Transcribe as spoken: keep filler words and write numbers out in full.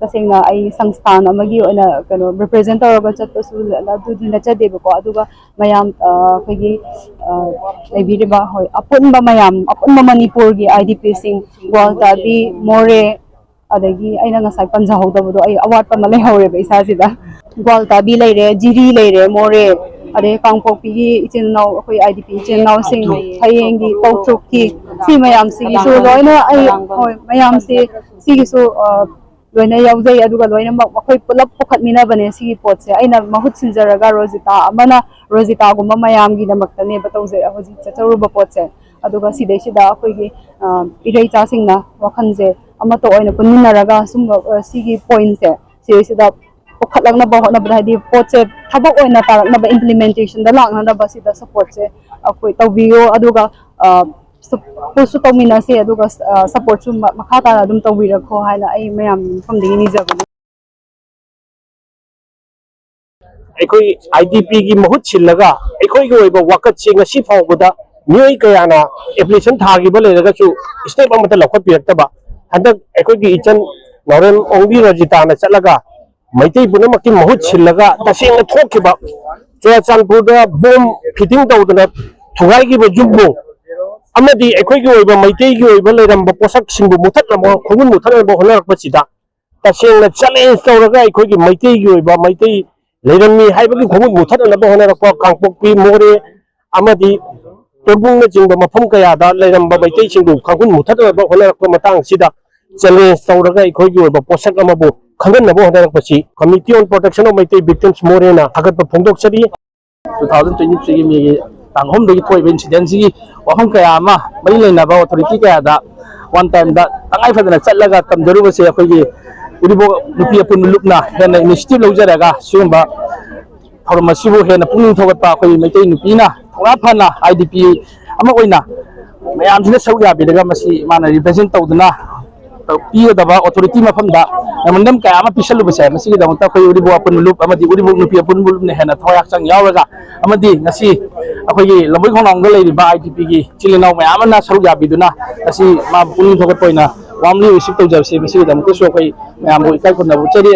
ꯇꯁꯦꯡꯅ ꯑꯩ ꯁꯪꯁꯊꯥꯟ ꯑꯃꯒꯤ ꯑꯣꯏꯅ ꯀꯩꯅꯣ ꯔꯤꯄ꯭ꯔꯖꯦꯟ ꯇꯧꯔꯒ ꯆꯠꯄꯁꯨ ꯑꯗꯨꯗꯤ ꯅꯠꯆꯗꯦꯕꯀꯣ꯫ ꯑꯗꯨꯒ ꯃꯌꯥꯝ ꯑ, ꯑꯩꯈꯣꯏꯒꯤ ꯑ, ꯂꯩꯕꯤꯔꯤꯕ, ꯍꯣꯏ, ꯑꯄꯨꯟꯕ ꯃꯌꯥꯝ, ꯑꯄꯨꯟꯕ ꯃꯅꯤꯄꯨꯔꯒꯤ ꯑꯥꯏ ꯗꯤ ꯄꯤꯁꯤꯡ, ꯒ꯭ꯋꯥꯜꯇꯥꯕꯤ, ꯃꯣꯔꯦ, ꯑꯗꯒꯤ ꯑꯩꯅ ꯉꯁꯥꯏ ꯄꯟꯖꯍꯧꯗꯕꯗꯣ, ꯑꯩ ꯑꯋꯥꯠꯄ ꯑꯃ ꯂꯩꯍꯧꯔꯦꯕ ꯏꯁꯥꯁꯤꯗ꯫ ꯒ꯭ꯋꯥꯜꯇꯥꯕꯤ ꯂꯩꯔꯦ, ꯖꯤꯔꯤ ꯂꯩꯔꯦ, ꯃꯣꯔꯦ, ꯑꯗꯩ ꯀꯥꯡꯄꯣꯛꯄꯤꯒꯤ ꯏꯆꯤꯟ ꯏꯅꯥꯎ, ꯑꯩꯈꯣꯏ ꯑꯥꯏ ꯗꯤ ꯄꯤ ꯏꯆꯤꯟ ꯏꯅꯥꯎꯁꯤꯡ, ꯐꯌꯦꯡꯒꯤ, ꯀꯧꯇ꯭ꯔꯨꯛꯀꯤ, ꯁꯤ ꯃꯌꯥꯝꯁꯤꯒꯤꯁꯨ ꯂꯣꯏꯅ ꯑꯩ, ꯍꯣꯏ, ꯃꯌꯥꯝꯁꯤ, ꯁꯤꯒꯤꯁꯨ ꯑ, ꯂꯣꯏꯅ ꯌꯥꯎꯖꯩ꯫ ꯑꯗꯨꯒ ꯂꯣꯏꯅꯃꯛ ꯑꯩꯈꯣꯏ ꯄꯨꯂꯞ ꯄꯨꯈꯠꯃꯤꯟꯅꯕꯅꯦ ꯁꯤꯒꯤ ꯄꯣꯠꯁꯦ꯫ ꯑꯩꯅ ꯃꯍꯨꯠ ꯁꯤꯟꯖꯔꯒ ꯔꯣꯖꯤꯇꯥ ꯑꯃꯅ, ꯔꯣꯖꯤꯇꯥꯒꯨꯝꯕ ꯃꯌꯥꯝꯒꯤꯗꯃꯛꯇꯅꯦꯕ ꯇꯧꯖꯩ ꯍꯧꯖꯤꯛ ꯆꯠꯆꯔꯨꯕ ꯄꯣꯠꯁꯦ꯫ ꯑꯗꯨꯒ ꯁꯤꯗꯩꯁꯤꯗ ꯑꯩꯈꯣꯏꯒꯤ ꯑ, ꯏꯔꯩꯆꯥꯁꯤꯡꯅ ꯋꯥꯈꯜꯁꯦ ꯑꯃꯠꯇ ꯑꯣꯏꯅ ꯄꯨꯟꯃꯤꯟꯅꯔꯒ ꯁꯨꯝꯕ, ꯑ, ꯁꯤꯒꯤ ꯄꯣꯏꯟꯁꯦ ꯁꯤꯗꯩꯁꯤꯗ ꯄꯨꯈꯠꯂꯛꯅꯕ ꯍꯣꯠꯅꯕꯗ, ꯍꯥꯏꯗꯤ ꯄꯣꯠꯁꯦ ꯊꯕꯛ ꯑꯣꯏꯅ ꯇꯥꯔꯛꯅꯕ, ꯏꯝꯄ꯭ꯂꯤꯃꯦꯟꯇꯦꯁꯟꯗ ꯂꯥꯛꯅꯅꯕ ꯁꯤꯗ ꯁꯞꯄꯣꯔꯠꯁꯦ ꯑꯩꯈꯣꯏ ꯇꯧꯕꯤꯌꯣ꯫ ꯑꯗꯨꯒ ꯑ, ꯁꯞꯄꯣꯔꯠꯁꯨ ꯇꯧꯃꯤꯟꯅꯁꯦ, ꯑꯗꯨꯒ ꯑ, ꯁꯞꯄꯣꯔꯠꯁꯨ ꯃ-, ꯃꯈꯥ ꯇꯥꯅ ꯑꯗꯨꯝ ꯇꯧꯕꯤꯔꯛꯈꯣ ꯍꯥꯏꯅ ꯑꯩ ꯃꯌꯥꯝ ꯃꯐꯝꯗꯒꯤ ꯅꯤꯖꯕꯅꯤ꯫ ꯑꯩꯈꯣꯏ ꯑꯥꯏ ꯗꯤ ꯄꯤꯒꯤ ꯃꯍꯨꯠ ꯁꯤꯜꯂꯒ ꯑꯩꯈꯣꯏꯒꯤ ꯑꯣꯏꯕ ꯋꯥꯀꯠꯁꯦ ꯉꯁꯤ ꯐꯥꯎꯕꯗ ꯃꯤꯑꯣꯏ ꯀꯌꯥꯅ ꯑꯦꯄ꯭ꯂꯤꯀꯦꯁꯟ ꯊꯥꯈꯤꯕ ꯂꯩꯔꯒꯁꯨ ꯁ꯭ꯇꯦꯞ ꯑꯃꯠꯇ ꯂꯧꯈꯠꯄꯤꯔꯛꯇꯕ, ꯍꯟꯗꯛ ꯑꯩꯈꯣꯏꯒꯤ ꯏꯆꯟ ꯅꯥꯎꯔꯦꯝ ꯑꯣꯡꯕꯤ ꯔꯣꯖꯤꯇꯥꯅ ꯆꯠꯂꯒ ꯃꯩꯇꯩ ꯄꯨꯝꯅꯃꯛꯀꯤ ꯃꯍꯨꯠ ꯁꯤꯜꯂꯒ ꯇꯁꯦꯡꯅ ꯊꯣꯛꯈꯤꯕ ꯆꯨꯔꯥꯆꯥꯟꯄꯨꯔꯗ ꯕꯣꯝ ꯐꯤꯇꯤꯡ ꯇꯧꯗꯅ ꯊꯨꯒꯥꯏꯈꯤꯕ ꯌꯨꯝꯕꯨ ꯑꯃꯗꯤ ꯑꯩꯈꯣꯏꯒꯤ ꯑꯣꯏꯕ ꯃꯩꯇꯩꯒꯤ ꯑꯣꯏꯕ ꯂꯩꯔꯝꯕ ꯄꯣꯠꯁꯛꯁꯤꯡꯕꯨ ꯃꯨꯊꯠꯅꯕ, ꯈꯣꯡꯒꯨꯟ ꯃꯨꯊꯠꯅꯕ ꯍꯣꯠꯅꯔꯛꯄꯁꯤꯗ ꯇꯁꯦꯡꯅ ꯆꯦꯂꯦꯟꯖ ꯇꯧꯔꯒ ꯑꯩꯈꯣꯏꯒꯤ ꯃꯩꯇꯩꯒꯤ ꯑꯣꯏꯕ ꯃꯩꯇꯩ ꯂꯩꯔꯝꯃꯤ ꯍꯥꯏꯕꯒꯤ ꯈꯣꯡꯒꯨꯟ ꯃꯨꯊꯠꯅꯅꯕ ꯍꯣꯠꯅꯔꯛꯄ ꯀꯥꯡꯄꯣꯛꯄꯤ, ꯃꯣꯔꯦ ꯑꯃꯗꯤ ꯇꯣꯔꯕꯨꯡꯅꯆꯤꯡꯕ ꯃꯐꯝ ꯀꯌꯥꯗ ꯂꯩꯔꯝꯕ ꯃꯩꯇꯩꯁꯤꯡꯕꯨ ꯈꯣꯡꯒꯨꯟ ꯃꯨꯊꯠꯅꯅꯕ ꯍꯣꯠꯅꯔꯛꯄ ꯃꯇꯥꯡꯁꯤꯗ ꯆꯦꯂꯦꯟꯖ ꯇꯧꯔꯒ ꯑꯩꯈꯣꯏꯒꯤ ꯑꯣꯏꯕ ꯄꯣꯠꯁꯛ ꯑꯃꯕꯨ ꯈꯪꯍꯟꯅꯕ ꯍꯣꯠꯅꯔꯛꯄꯁꯤ Committee on Protection of Meitei Victims ꯃꯣꯔꯦꯅ ꯊꯥꯒꯠꯄ ꯐꯣꯡꯗꯣꯛꯆꯔꯤ꯫ ꯇꯨ ꯊꯥꯎꯖꯟ ꯇ꯭ꯋꯦꯟꯇꯤ ꯊ꯭ꯔꯤꯒꯤ ꯃꯦꯒꯤ ꯇꯥꯡ ꯑꯍꯨꯝꯗꯒꯤ ꯊꯣꯛꯏꯕ ꯏꯟꯁꯤꯗꯦꯟꯁꯤꯒꯤ ꯋꯥꯐꯝ ꯀꯌꯥ ꯑꯃ ꯃꯔꯤ ꯂꯩꯅꯕ ꯑꯣꯊꯣꯔꯤꯇꯤ ꯀꯌꯥꯗ ꯋꯥꯟ ꯇꯥꯏꯝꯗ ꯇꯉꯥꯏ ꯐꯗꯅ ꯆꯠꯂꯒ ꯇꯝꯖꯔꯨꯕꯁꯦ ꯑꯩꯈꯣꯏꯒꯤ ꯎꯔꯤꯕꯣꯛ ꯅꯨꯄꯤ ꯑꯄꯨꯟꯕ ꯂꯨꯞꯅ ꯍꯦꯟꯅ ꯏꯅꯤꯁꯤꯌꯦꯇꯤꯚ ꯂꯧꯖꯔꯒ ꯁꯤꯒꯨꯝꯕ ꯊꯧꯔꯝ ꯑꯁꯤꯕꯨ ꯍꯦꯟꯅ ꯄꯨꯛꯅꯤꯡ ꯊꯧꯒꯠꯄ ꯑꯩꯈꯣꯏ ꯃꯩꯇꯩ ꯅꯨꯄꯤꯅ ꯊꯧꯅꯥ ꯐꯅ ꯑꯥꯏ ꯗꯤ ꯄꯤ ꯑꯃ ꯑꯣꯏꯅ ꯃꯌꯥꯝꯁꯤꯅ ꯁꯔꯨꯛ ꯌꯥꯕꯤꯔꯒ ꯃꯁꯤ ꯃꯥꯅ ꯔꯤꯄ꯭ꯔꯖꯦꯟ ꯇꯧꯗꯨꯅ ꯄꯤꯒꯗꯕ ꯑꯣꯊꯣꯔꯤꯇꯤ ꯃꯐꯝꯗ ꯃꯦꯃꯣꯔꯦꯟꯗꯝ ꯀꯌꯥ ꯑꯃ ꯄꯤꯁꯜꯂꯨꯕꯁꯦ, ꯃꯁꯤꯒꯤꯗꯃꯛꯇ ꯑꯩꯈꯣꯏ ꯎꯔꯤꯕꯣꯛ ꯑꯄꯨꯟꯕ ꯂꯨꯞ ꯑꯃꯗꯤ ꯎꯔꯤꯕꯣꯛ ꯅꯨꯄꯤ ꯑꯄꯨꯟꯕ ꯂꯨꯞꯅ ꯍꯦꯟꯅ ꯊꯋꯥꯏ ꯍꯛꯆꯥꯡ ꯌꯥꯎꯔꯒ ꯑꯃꯗꯤ ꯉꯁꯤ ꯑꯩꯈꯣꯏꯒꯤ ꯂꯝꯕꯣꯏ ꯈꯣꯡꯅꯥꯡꯗ ꯂꯩꯔꯤꯕ ꯑꯥꯏ ꯗꯤ ꯄꯤꯒꯤ ꯏꯆꯤꯜ ꯏꯅꯥꯎ ꯃꯌꯥꯝ ꯑꯃꯅ ꯁꯔꯨꯛ ꯌꯥꯕꯤꯗꯨꯅ ꯉꯁꯤ ꯃꯥꯕꯨ ꯄꯨꯛꯅꯤꯡ ꯊꯧꯒꯠꯄ ꯑꯣꯏꯅ Warmly receive ꯇꯧꯖꯕꯁꯦ ꯃꯁꯤꯒꯤꯗꯃꯛꯇꯁꯨ ꯑꯩꯈꯣꯏ ꯃꯌꯥꯝꯕꯨ ꯏꯀꯥꯏ ꯈꯨꯝꯅꯕ ꯎꯠꯆꯔꯤ꯫